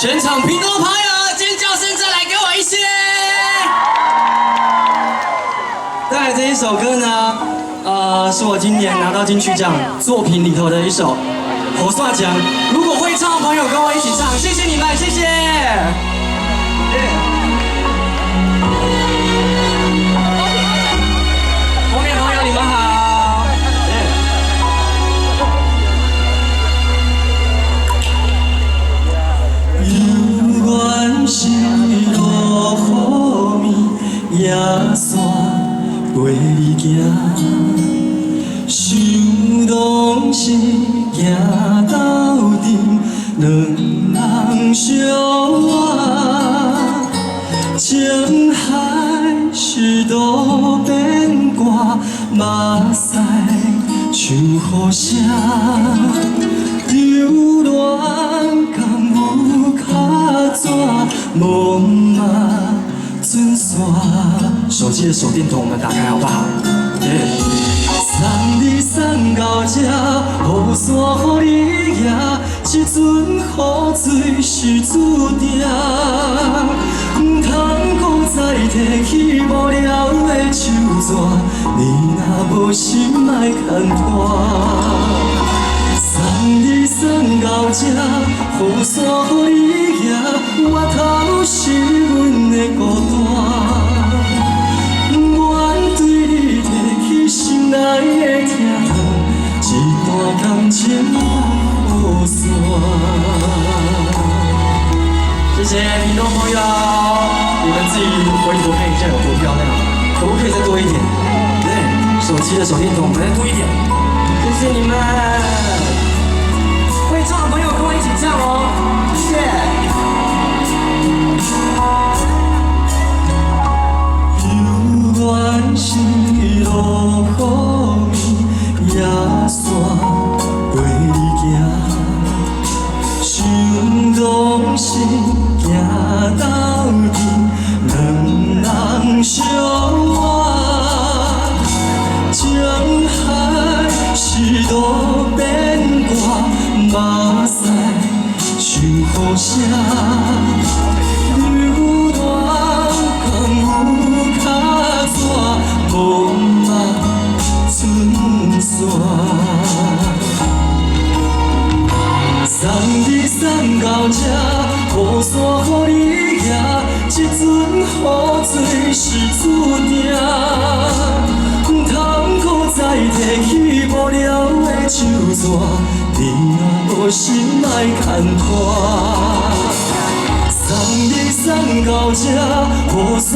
全場屏東朋友尖叫聲再來給我一些。帶來這一首歌呢，是我今年拿到金曲獎作品裡頭的一首《雨傘情》。如果會唱的朋友跟我一起唱，謝謝你們，謝謝。後面朋友你們好。猶原是落雨暝，野山陪你行，想拢是行斗阵，兩人相偎。情海是路邊歌，目屎像雨聲，留戀敢有較紙，無嘛准散。手機的手電筒我們打開好不好？送你送到這，雨傘予你舉，這陣雨水是注定。毋通閣再提起無聊的手紙，你若無心莫牽拖。送你送到這，雨傘予你舉，源頭是阮的孤單。不願對你提起心內的疼痛，這段感情放雨傘。謝謝屏東朋友，你們自己回頭看一下有多漂亮，可不可以再多一點？對，手機的手電筒我們再多一點。謝謝你們，會唱的朋友跟我一起唱哦，謝謝。猶原是落雨暝，野山陪你行，想拢是行斗阵，兩人相偎。情海是路邊歌，目屎像雨聲，留戀敢有較紙，無嘛准散。送你送到這，雨傘予你舉，這陣雨水是注定。毋通閣再提起無聊的手紙，你若無心莫牽拖。送你送到這，雨傘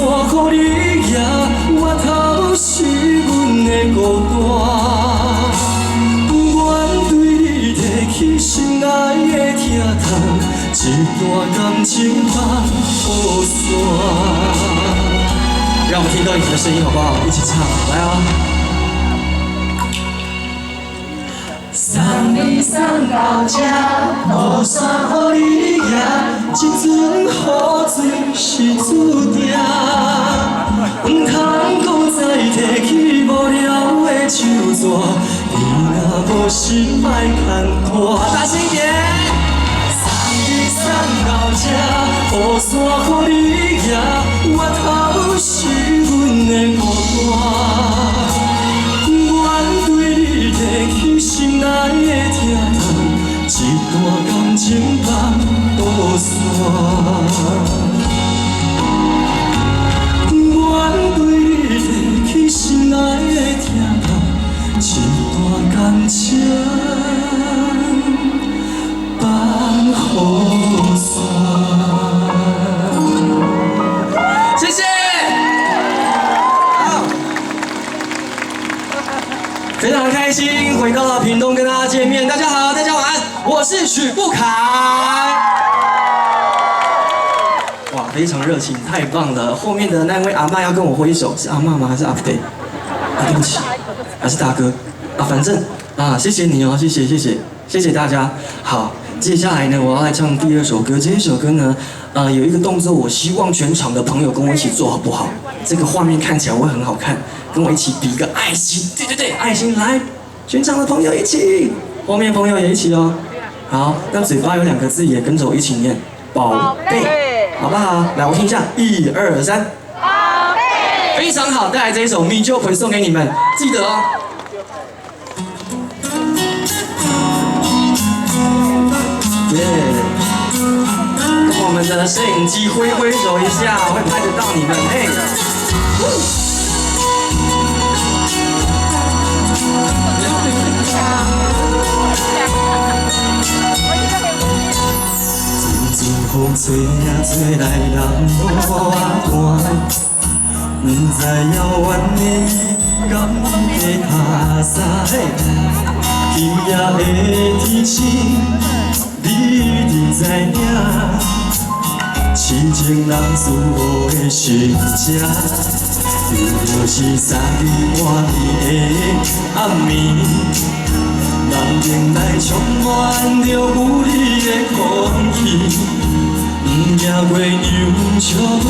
予你舉，源頭是阮的孤單。不愿對你提起心內的疼痛，這段感情放雨傘。讓我們聽到你們的聲音好不好？一起唱，來啊！送你送到這，雨傘予你舉，這陣雨水是注定。毋通閣再提起無聊的手紙，你若無心莫牽拖。大聲一點！送你送到這，雨傘予你舉，源頭是阮的孤單。不愿對你提起心內的疼痛，這段感情放雨傘。不愿對你提起心內的疼痛，這段感情放雨傘。謝謝。好，非常開心回到了屏東跟大家見面。大家好，大家晚安，我是許富凱。哇，非常熱情，太棒了！後面的那位阿嬤要跟我揮手，是阿嬤嗎？還是阿伯？啊，對不起，還是大哥啊，反正啊，謝謝你哦，謝謝謝謝謝謝大家。好，接下來呢，我要來唱第二首歌。這一首歌呢，有一個動作，我希望全場的朋友跟我一起做，好不好？這個畫面看起來會很好看，跟我一起比一個愛心，對對對，愛心來，全場的朋友一起，後面朋友也一起哦。好，那嘴巴有兩個字也跟着我一起念，寶貝，好不好？來，我聽一下，一二三，寶貝，非常好，帶來這一首《米酒陪》送給你們，記得哦。耶！跟我們的攝影機揮揮手一下，會拍得到你們。嘿。陣陣風吹呀吹來，人無伴，不知遙遠的伊敢會跤三。今夜的天星，你一定知影，痴情男子的心声，又就是三更半暝的暗暝。梦境內充滿著有你的空氣，不驚月娘笑阮，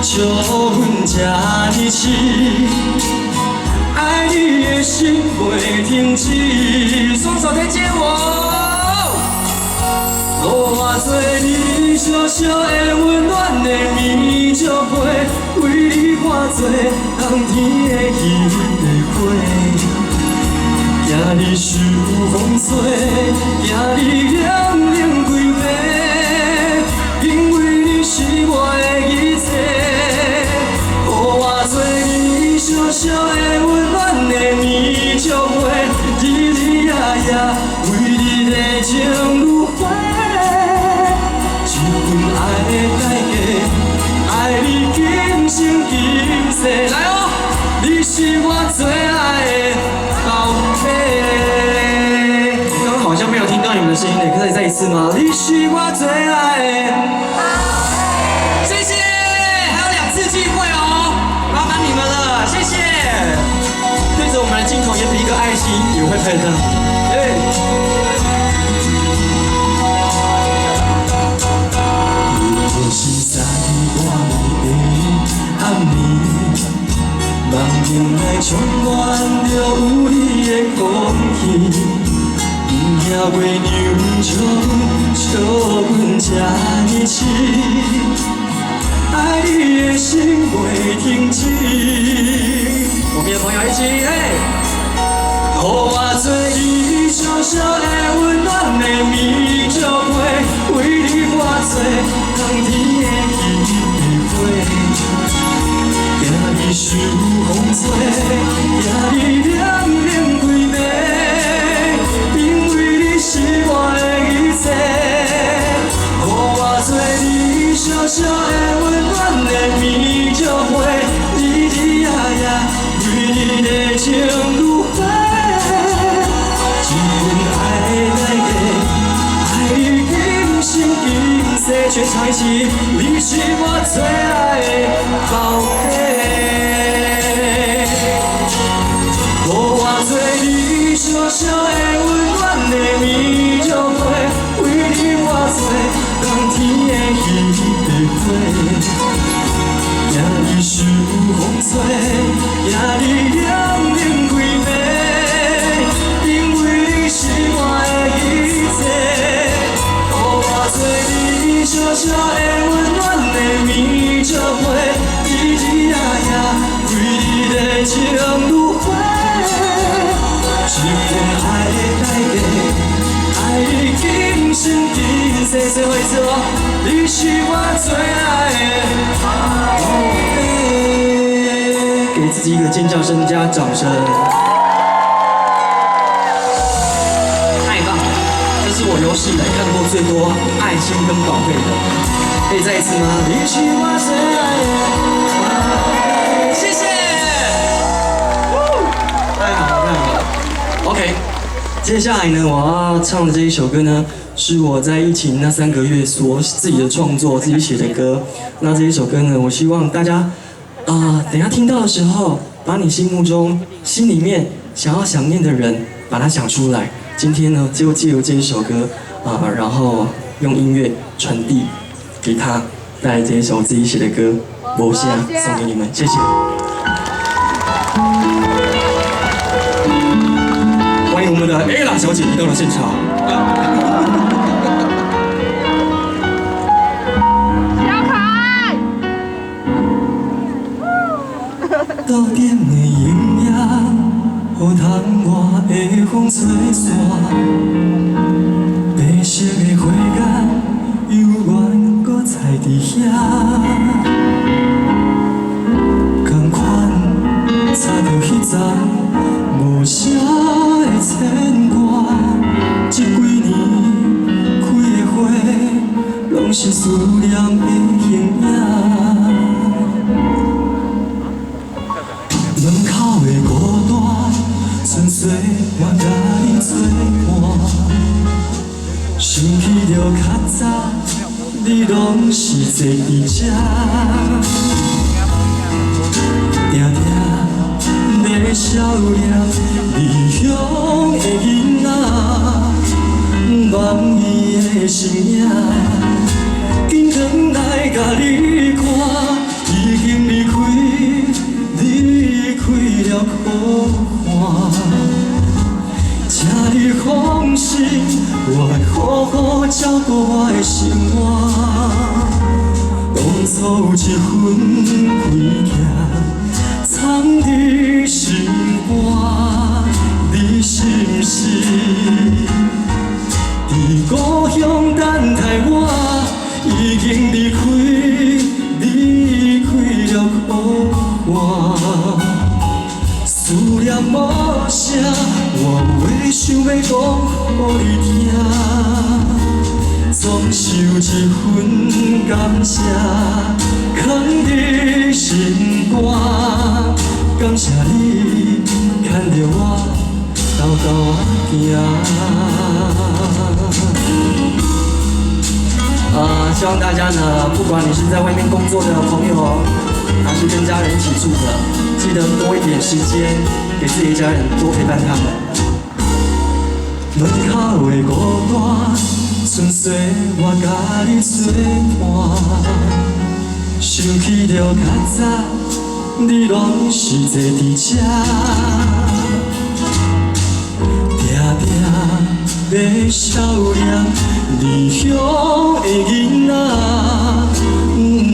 笑阮這呢痴，愛你的心袂停止。雙手再借我，予我做你小小的溫暖的暝酒杯，為你換做冬天的彼个花。驚你受風吹，驚你冷冷規暝，因為你是我的一切。予我做你小小的溫暖的暝酒杯，日日夜夜為你熱情如火。這份愛的代價，愛你今生今世。來哦，你是我最愛的寶貝。剛剛好像沒有聽到你們的聲音呢，可以再一次嗎？你是我最愛的寶貝。謝謝，還有兩次機會哦，麻煩你們了，謝謝。對着我們的鏡頭也比一個愛心，也會拍到。哎。又是三更半暝的暗暝。夢境內充滿著有你的空氣，不驚月娘笑阮，笑阮這呢痴，愛你的心袂停止。我們的朋友一起，嘿，予我做你小小的溫暖的暝酒杯，為你換做冬天的彼个花。驚你受風吹，驚你冷冷規暝，因為你是我的一切。予我做你小小的溫暖的暝酒杯，日日夜夜為你熱情如火。這份愛的代價，愛你今生今世，全場一起，你是我最愛的寶貝。予我做你小小的溫暖的暝酒杯，為你換做冬天的彼个花。驚你受風吹，驚你冷冷規暝，因為你是我的一切。予我做你小小的溫暖的暝酒杯，日日夜夜為你熱情如火。這份愛的代價，愛你今生今世，最後一次哦，你是我最愛的寶貝。給自己一個尖叫聲加掌聲，太棒了！這是我有史以來看過最多愛心跟寶貝的，可以再一次嗎？你是我最愛的寶貝，謝謝。太好了，太好了。OK，接下來呢，我要唱的這一首歌呢，是我在疫情那3個月所自己的創作、自己寫的歌。那這一首歌呢，我希望大家等一下聽到的時候，把你心目中、心裡面想要想念的人，把它想出來。今天呢，就借由這一首歌然後用音樂傳遞給他，帶來這一首自己寫的歌《無聲》送給你們，謝謝。歡迎我們的 Ella 小姐來到了現場。遐，仝款插著彼層無聲的牽掛。這幾年開的花，攏是思念的形影。門口的孤單，純粹我佮你做伴。想起著較早，你攏是坐佇這，定定咧笑臉，離鄉的囡仔，茫伊的身影，緊轉來共你看，已經離開，離開了苦寒。請你放心，我會好好照顧我的生活。當初有一份虧欠，藏佇心肝，你是毋是佇故鄉等待我？已經離開，離開了苦寒。思念無聲，我有話想欲講予你聽，總是有一份感謝，囥佇心肝。感謝你牽著我沓沓仔行。啊，希望大家呢，不管你是在外面工作的朋友，還是跟家人一起住的，記得多一點時間給自己家人，多陪伴他們。門口的孤單，純粹我佮你做伴。想起著較早，你攏是坐佇這，定定咧笑臉，離鄉的囡仔，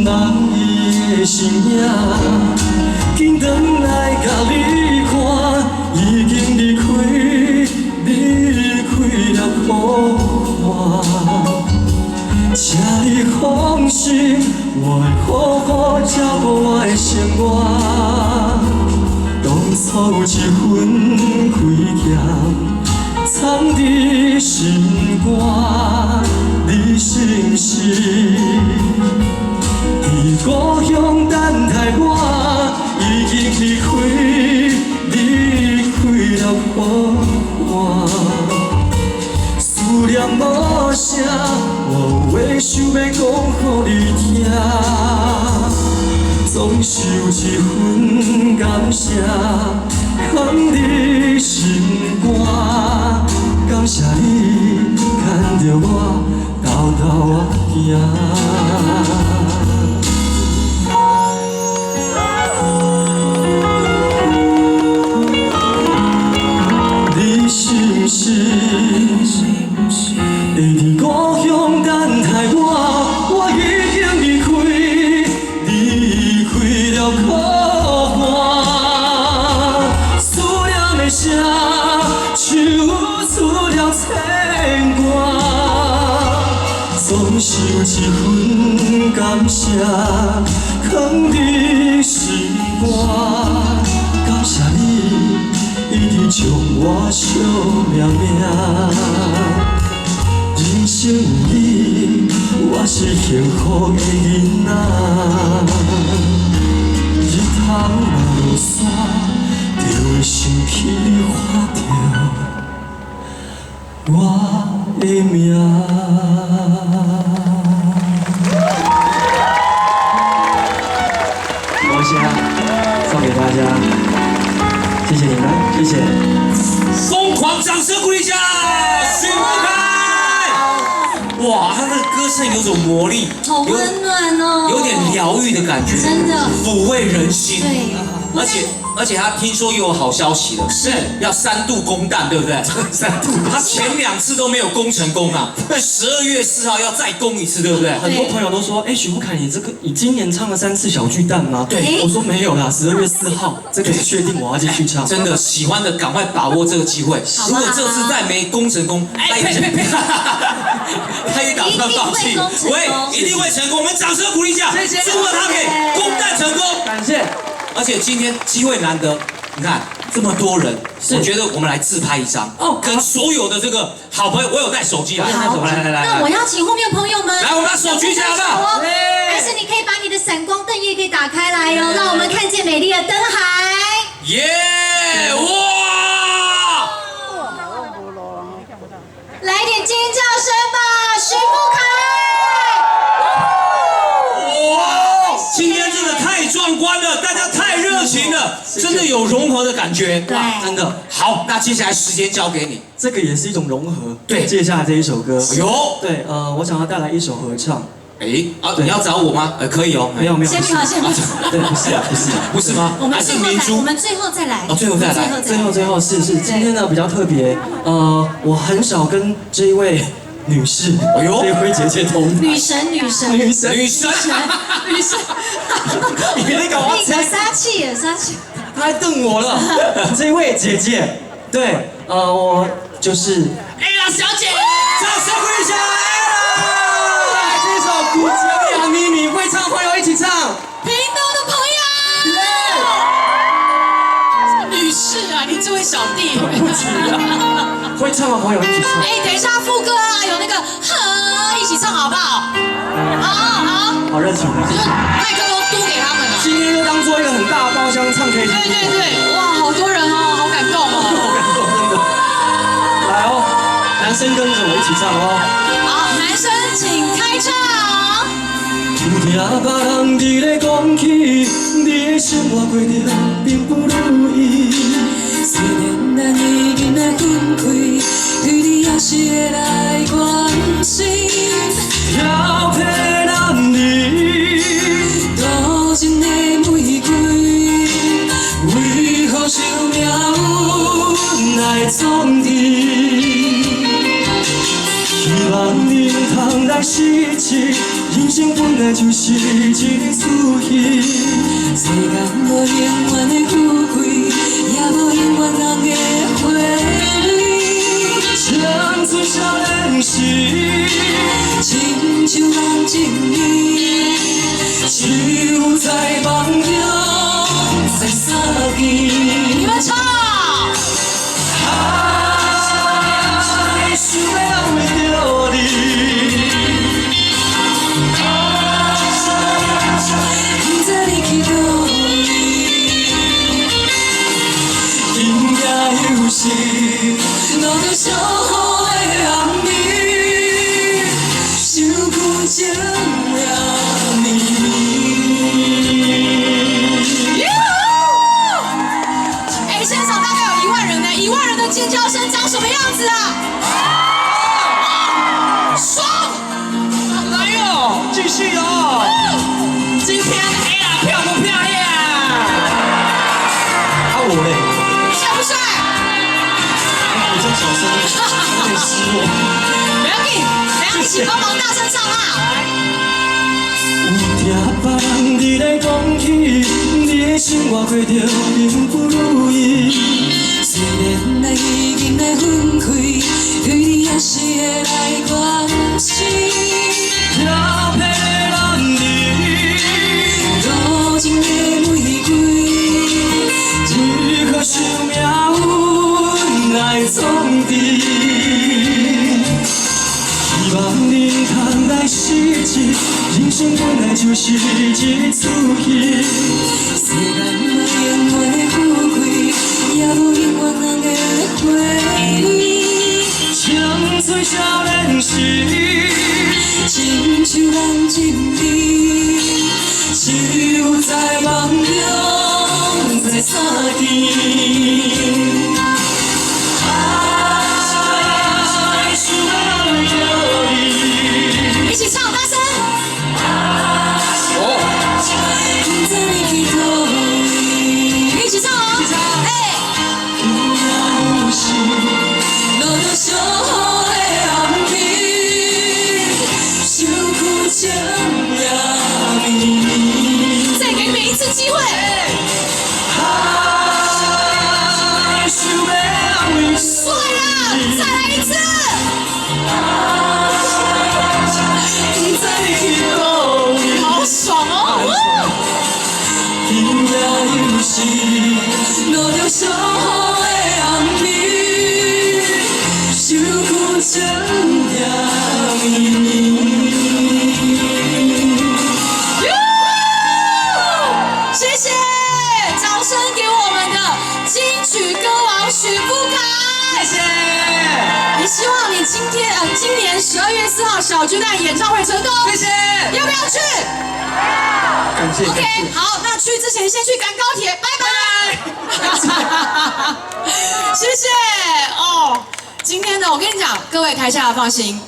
茫伊的身影，緊轉來共你看，已經離開，離開了苦寒。請你放心，我會好好照顧我的生活。當初有一份虧欠，藏佇心肝，你是毋是佇故鄉等待我？已經離開，離開了苦寒。思念無聲，我有話想欲講予你聽，總是有一份感謝，囥佇心肝。感謝你牽著我沓沓仔行。你是毋是會佇故鄉等待我？我已經離開，離開了苦寒。思念的聲，像思念牽掛，總是有一份感謝，囥佇心肝。感謝你一直將我惜命命。人生有你，我是幸福的囡仔。日頭若落山，就會想起你喊著我的名。多謝，送給大家，謝謝你們，謝謝。瘋狂掌聲鼓勵一下，許富凱！哇，他的歌聲有種魔力，好溫暖哦，有點療癒的感覺，真的撫慰人心。對，而且他聽說又有好消息了，是要三度攻蛋，對不對？三度，他前兩次都沒有攻成功啊，12月4號要再攻一次，對不對？很多朋友都說，哎，許富凱，你這個你今年唱了3次小巨蛋嗎？對，我說沒有啦，12月4號這個是確定我要繼續唱。真的喜歡的趕快把握這個機會，如果這次再沒攻成功，哎，呸呸呸！他也打算放弃。喂，一定會成功，我們掌聲鼓勵一下，謝謝。祝賀他可以攻蛋成功。感謝。而且今天機會難得，你看這麼多人，我覺得我們來自拍一張哦，跟所有的這個好朋友，我有帶手機來，好，來來來，那我邀請後面朋友們，來，我們把手舉起來好不好？還是你可以把你的閃光燈也可以打開來哦，讓我們看見美麗的燈海。耶！哇！來點尖叫聲吧，許富凱！哇！今天真的太壯觀了，大家太熱情了，真的有融合的感覺。對，真的好。那接下來時間交給你，這個也是一種融合。對，接下來這一首歌，哎呦，對，我想要帶來一首合唱。哎，啊，你要找我嗎？可以哦。沒有沒有，先不要，先不要。對，不是啊，不是，不是嗎？我們最後來，我們最後再來。哦，最後再來，最後最後是今天呢比較特別，我很少跟這一位女士，哎呦，這位姐姐同台。女神，女神，女神，女神，女神。你別搞我殺氣，殺氣。她還瞪我了。這位姐姐，對，我就是 Ella 小姐，掌聲鼓勵一下 Ella。來這首《古井的秘密》，會唱朋友一起唱。屏東的朋友，女士啊，你這位小弟，會唱的朋友一起唱。哎，等一下副歌啊，有那個呵，一起唱好不好？好好，好熱情，就是麥克風嘟給他們了。今天就當做一個很大的包廂唱 K。對對對，哇，好多人哦，好感動哦，好感動，真的。來哦，男生跟着我一起唱哦。好，男生請開唱。聽別人佇咧講起，你的生活過得並不如意。雖然咱已經來分開，對你還是會來關心。調皮男兒，多情的玫瑰，為何受命運來創治？希望你毋通來失志，人生本來就是一出戲。世間無永遠的富貴，也無永遠人的回味。青春少年時，親像人情意，只有在夢中再相見。你們唱。愛，想欲安慰著你。不知你去佗位，今夜又是落著小雨的暗暝，想久情也綿綿。哎，現場大概有1萬人呢，1萬人的尖叫聲長什麼樣子啊？爽！來哦，繼續哦。今天 Ella 漂不漂亮？啊我嘞，帥不帥？比較小聲，有點失落。不要緊，等下一起幫忙大聲唱啊！有聽別人佇咧講起，你的生活過得並不如意。雖然咱已經來分開，對你還是會來關心。調皮男兒，多情的玫瑰，為何受命運來創治？希望你毋通來失志，人生本來就是一出戲。世間無永遠的富貴，也無永遠人的回味。青春少年時，親像人情意，只有在夢中再相見。愛，想欲安慰著你。一起唱，大聲！哦，不知你去佗位，一起唱哦！哎，今夜又是落著小雨的暗暝，想久情也綿。是落著寂寞的暗暝，身躯整夜绵绵。哟，谢谢，掌声给我們的金曲歌王許富凱。謝謝。也希望你今年12月4號小巨蛋演唱會成功。謝謝。要不要去？感謝。 OK，好，那去之前先去趕高鐵，拜拜。謝謝哦。今天呢，我跟你講，各位台下放心，